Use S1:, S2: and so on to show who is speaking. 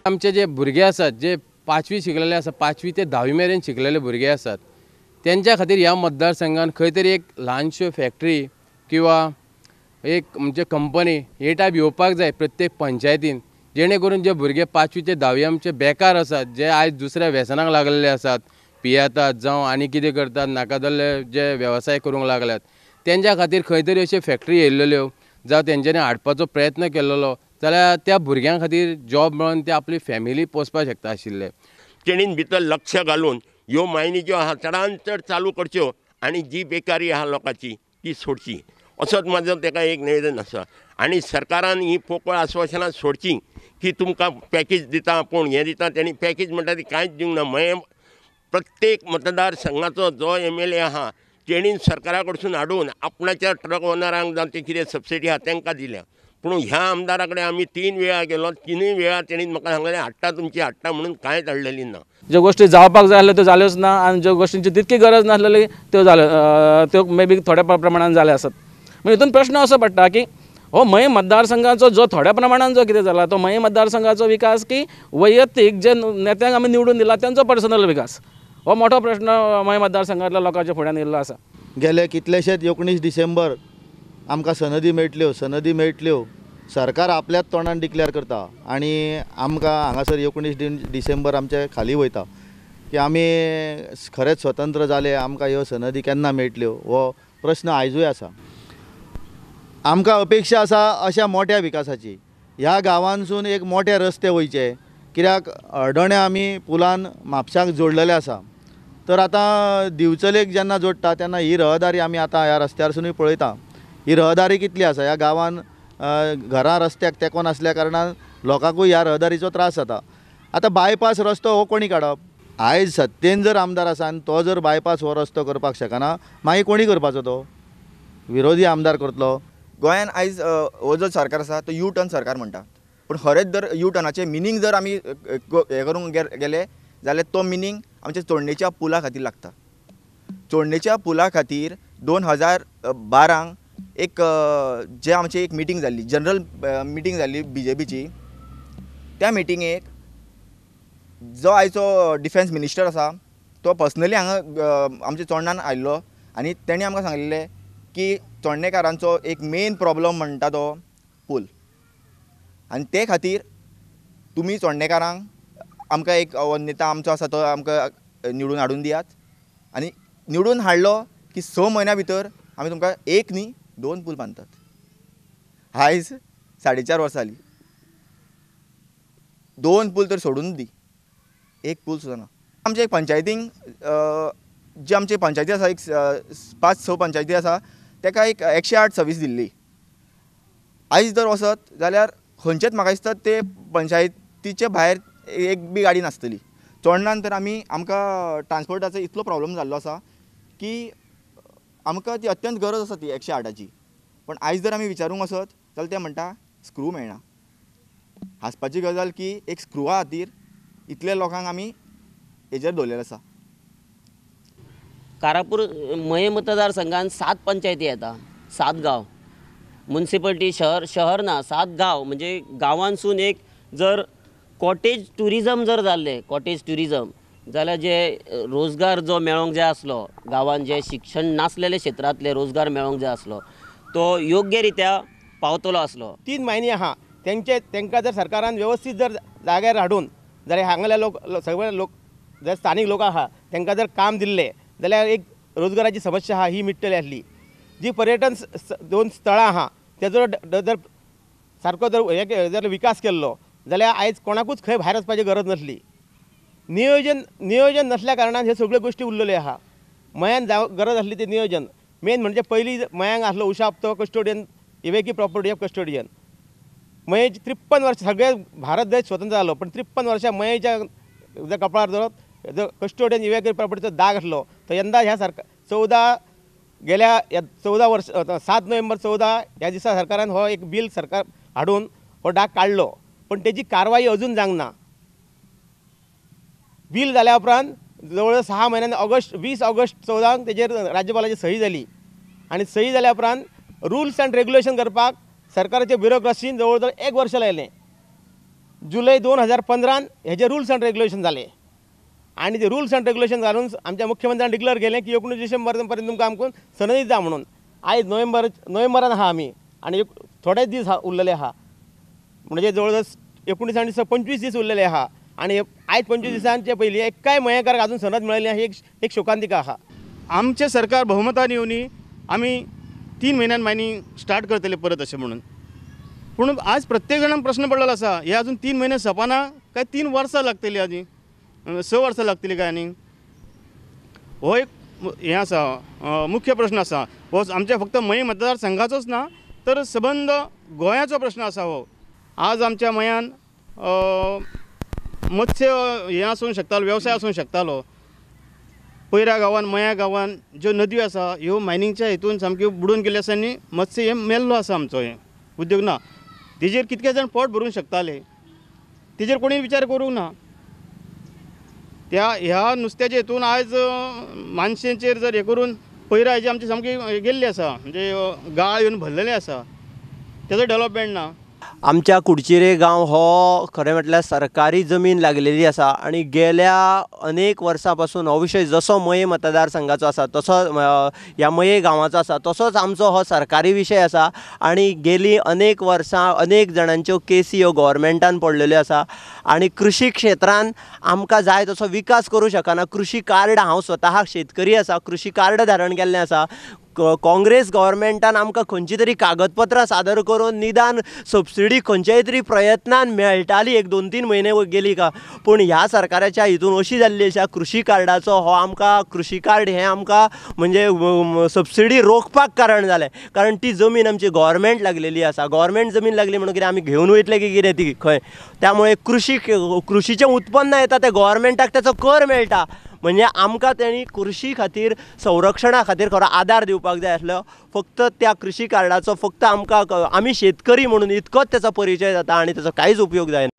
S1: आमचे जे भुरगे आसात, जे पांचवी शिकलेले आसा, पांचवी ते धावी मेरेन शिकलेले भुरगे आसात, तेंच्या खातीर ह्या मतदारसंघान खंय तरी एक ल्हानश्यो फॅक्टरी किंवा एक म्हणजे कंपनी हे टायप येवपाक जाय प्रत्येक पंचायतीन, जेणे करून जे भुरगे पांचवी ते धावी आमचे बेकार आसात, जे आयज दुसऱ्या व्यसनाक लागलेले आसात, पियेतात जावं आनी कितें करतात, नाका जाल्ले जे वेवसाय करूंक लागल्यात, तेंच्या खातीर खंय तरी अश्यो फॅक्टरी येयल्ल्यो जावं तेंच्यांनी हाडपाचो प्रयत्न केल्लो जाल्यार त्या भुरग्यां खातीर जॉब मेळोन ते आपली फॅमिली पोसपाक शकता आशिल्ले।
S2: तेणीन भितर लक्ष घालून ह्यो मायनी ज्यो आहा चडान चड चालू करच्यो आनी जी बेकारी आहा लोकांची ती सोडची, असोच म्हाजो तेका एक निवेदन आसा। आनी सरकारान ही पोकळ आश्वासनां सोडची की तुमकां पॅकेज दिता, पूण हें दिता, तेणी पॅकेज म्हणटा ती कांयच दिवंक ना। मयें प्रत्येक मतदारसंघाचो जो MLA आहा तेणीन सरकारा कडसून हाडून आपणाच्या ट्रक ओनरांक जावं ते कितें सबसिडी आहा तांकां दिल्या, पूण ह्या आमदारा कडेन आमी 3 वेळा गेलो, 3 वेळा तेणीन म्हाका सांगलें हाडटा तुमची हाडटा म्हणून कांयच हाडलेली ना।
S3: ज्यो गोश्टी जावपाक जाय आसल्यो त्यो जाल्योच ना आनी ज्यो गोश्टींची तितकी गरज नासलेली त्यो जाल्यो, त्यो मे बी थोड्या प्रमाणान जाले आसत। म्हणजे हितून प्रश्न असो पडटा की हो मये मतदारसंघाचो जो थोड्या प्रमाणान जो कितें जाला तो मये मतदारसंघाचो विकास की वैयक्तीक जे नेत्यांक आमी निवडून दिला तेंचो पर्सनल विकास, हो मोठो प्रश्न मये मतदारसंघांतल्या लोकांच्या फुड्यान येयल्लो आसा।
S4: गेले कितलेशेच 19 डिसेंबर आमकां सनदी मेळटल्यो, सनदी मेळटल्यो, सरकार आपल्याच तोंडान डिक्लेअर करता आनी आमकां हांगासर 19 डिसेंबर आमचे खाली वयता की आमी खरेंच स्वतंत्र जाले, आमकां ह्यो सनदी केन्ना मेळटल्यो हो प्रश्न आयजूय आसा। आमकां अपेक्षा आसा अशा मोठ्या विकासाची, ह्या गांवांसून एक मोठे रस्ते वयचे, कित्याक हळदोण्या आमी पुलान म्हापशाक जोडलेले आसा, तर आतां दिवचलेक जेन्ना जोडटा तेन्ना ही रहदारी आमी आतां ह्या रस्त्यारसुनूय पळयता, ही रहदारी कितली आसा। ह्या गांवान घरां रस्त्याक तेंकोन आसल्या कारणान लोकांकूय ह्या रहदारीचो त्रास जाता। आतां बायपास रस्तो हो कोणी काडप? आयज सत्तेन जर आमदार आसा आनी तो जर बायपास हो रस्तो करपाक शकना, मागीर कोणी करपाचो? तो विरोधी आमदार करतलो?
S5: गोंयान आयज हो जो सरकार आसा तो यू टर्न सरकार म्हणटा, पूण खरेंच जर यू टर्नाचें मिनींग जर आमी हें करूंक गेले जाल्यार तो मिनींग आमच्या चोडणेच्या पुला खातीर लागता। चोडणेच्या पुला खातीर 2012 एक जे आमची एक मिटींग जाल्ली, जनरल मिटींग जाल्ली BJPची, त्या मिटिंगेक जो आयचो डिफेन्स मिनिस्टर आसा तो पर्सनली हांगा आमच्या चोडणान आयिल्लो आनी तेणी आमकां सांगिल्लें की चोडणेकारांचो एक मेन प्रॉब्लम म्हणटा तो पूल, आनी ते खातीर तुमी चोडणेकारांक आमकां एक नेता आमचो आसा तो आमकां निवडून हाडून दियात, आनी निवडून हाडलो की 6 म्हयन्या भितर आमी तुमकां एक न्ही 2 पूल बांदतात। आयज 4.5 वर्सां जालीं, 2 पूल तर सोडून दी, एक पूल सुद्दां ना। आमच्या एक पंचायतींक जे आमची पंचायती आसा, एक 5-6 पंचायती आसा, ताका एक 108 सर्वीस दिल्ली। आयज जर वचत जाल्यार खंयचेच म्हाका दिसता ते पंचायतीचे भायर एक बी गाडी नासतली। चोडणान तर आमी आमकां ट्रान्सपोर्टाचो इतलो प्रॉब्लम जाल्लो आसा की आमकां ती अत्यंत गरज आसा ती 108ची, पण आयज जर आमी विचारूंक वचत जाल्यार ते म्हणटा स्क्रू मेळना। हांसपाची गजाल की एक स्क्रुवा खातीर इतले लोकांक आमी हेजेर दवरलेले आसा।
S6: कारापूर मये मतदारसंघान 7 पंचायती येता, 7 गांव, मुन्सिपालिटी शहर शहर ना, 7 गांव म्हणजे गांवांसून एक जर कॉटेज ट्युरिजम जर जाल्लें, कॉटेज ट्युरिजम जाल्यार जे रोजगार जो मेळोंक जाय आसलो गांवांत, जे शिक्षण नासलेले क्षेत्रांतले रोजगार मेळोंक जाय आसलो तो योग्य रित्या पावतलो आसलो।
S7: 3 महिने आहा तेंचे, तांकां जर सरकारान व्यवस्थीत जर जाग्यार हाडून जाल्यार हांगाले लोक सगळे लोक जर स्थानीक लोक आहा तांकां जर काम दिल्लें जाल्यार एक रोजगाराची समस्या आहा ही मिट्टली आसली। जी पर्यटन 2 स्थळां आहा तेजो जर सारको जर हे जर विकास केल्लो जाल्यार आयज कोणाकूच खंय भायर वचपाची गरज नासली। नियोजन नासल्या कारणान ह्यो सगळ्यो गोश्टी उरलेल्यो आहा। मयान जाव गरज आसली ते नियोजन मेन म्हणजे पयलीं मयांक आसलो उषा तो कस्टोडियन, इवेकी प्रॉपर्टी ऑफ कस्टोडियन। मयेची 53 वर्ष सगळे भारत देश स्वतंत्र जालो, पण 53 वर्षां मयेच्या जर कपाळार जर कस्टोडियन इवेकी प्रॉपर्टीचो दाग आसलो तो यंदा ह्या सरकार 14 गेल्या 14 वर्ष 7 नोव्हेंबर 14 ह्या दिसा सरकारान हो एक बील सरकार हाडून हो डाग काडलो, पण तेजी कारवाई अजून जावंक ना। बील जाल्या उपरांत जवळ 6 म्हयन्यान ऑगस्ट 20 ऑगस्ट 14 तेजेर राज्यपालाची सही जाली आनी सही जाल्या उपरांत रुल्स अँड रेग्युलेशन करपाक सरकाराचे ब्युरोक्रेसीन जवळ जवळ 1 वर्ष लायलें। जुलय 2015 हेजे रुल्स अँड रेग्युलेशन जाले आनी ते रुल्स अँड रेग्युलेशन घालून आमच्या मुख्यमंत्र्यान डिक्लेअर केलें की 19 डिसेंबर पर्यंत तुमकां आमकां सनदी जा म्हणून. आयज नोव्हेंबरान आहा आमी आनी थोडेच दीस उरलेले आहा, म्हणजे जवळ जवळ 19 आनी 25 दीस उरलेले आहा आनी आयज 25 दिसांचे पयलीं एकाय मयेकाराक अजून सनद मेळिल्ली ही एक शोकांतिका आहा.
S8: आमचें सरकार बहुमतान येवनी आमी 3 म्हयन्यान मायनींग स्टार्ट करतले परत अशें म्हणून, पूण आज प्रत्येक जाणांक प्रश्न पडलेलो आसा, हे अजून 3 म्हयने सोंपना काय 3 वर्सां लागतली, आनी 6 वर्सां लागतली काय? आनी हो एक हें आसा मुख्य प्रश्न आसा. हो आमच्या फक्त मयें मतदारसंघाचोच ना तर सबंद गोंयाचो प्रश्न आसा हो. आज आमच्या मयान मत्स्य हें आसूंक शकतालो, वेवसाय आसूंक शकतालो. पयरा गांवान मया गांवान ज्यो नदयो आसा ह्यो मायनिंगच्या हितून सामक्यो बुडून गेल्यो आसा आनी मत्स्य हें मेल्लो आसा आमचो, हें उद्योग ना. तेजेर कितके जाण पोट भरूंक शकताले तेजेर कोणी विचार करूंक ना. त्या ह्या नुस्त्याच्या हितून आयज मानशेचेर जर हें करून पयरा हेजी आमची सामकी गेल्ली आसा, म्हणजे गाळ येवन भरलेली आसा, तेजो डेवलपमेंट ना.
S9: आमच्या कुडचिरे गांव हो खरें म्हटल्यार सरकारी जमीन लागलेली आसा आनी गेल्या अनेक वर्सां पासून हो विशय जसो मये मतदारसंघाचो आसा तसो ह्या मये गांवाचो आसा तसोच आमचो हो सरकारी विशय आसा आनी गेली अनेक वर्सां अनेक जाणांच्यो केसी ह्यो गव्हर्मेंटान पडलेल्यो आसा आनी कृषी क्षेत्रान आमकां जाय तसो विकास करूं शकना. कृषी कार्ड, हांव स्वता शेतकरी आसा, कृषी कार्ड धारण केल्लें आसा. काँग्रेस गव्हर्मेंटान आमकां खंयची तरी कागदपत्रां सादर करून निदान सबसिडी खंयच्याय तरी प्रयत्नान मेळटाली, एक 2-3 म्हयने गेली का, पूण ह्या सरकाराच्या हितून अशी जाल्ली आसा कृषी कार्डाचो हो आमकां कृषी कार्ड हें आमकां म्हणजे सबसिडी रोखपाक कारण जालें, कारण ती जमीन आमची गव्हर्मेंट लागलेली आसा. गव्हर्मेंट जमीन लागली म्हणून कितें आमी घेवन वयतले की कितें ती खंय? त्यामुळे कृषीचें उत्पन्न येता तें गव्हर्मेंटाक तेचो कर मेळटा, म्हणजे आमकां तेणी कृषी खातीर संरक्षणा खातीर खरो आदार दिवपाक जाय आसलो. फक्त त्या कृषी कार्डाचो फक्त आमकां आमी शेतकरी म्हणून इतकोच तेचो परिचय जाता आनी तेचो कांयच उपयोग जायना.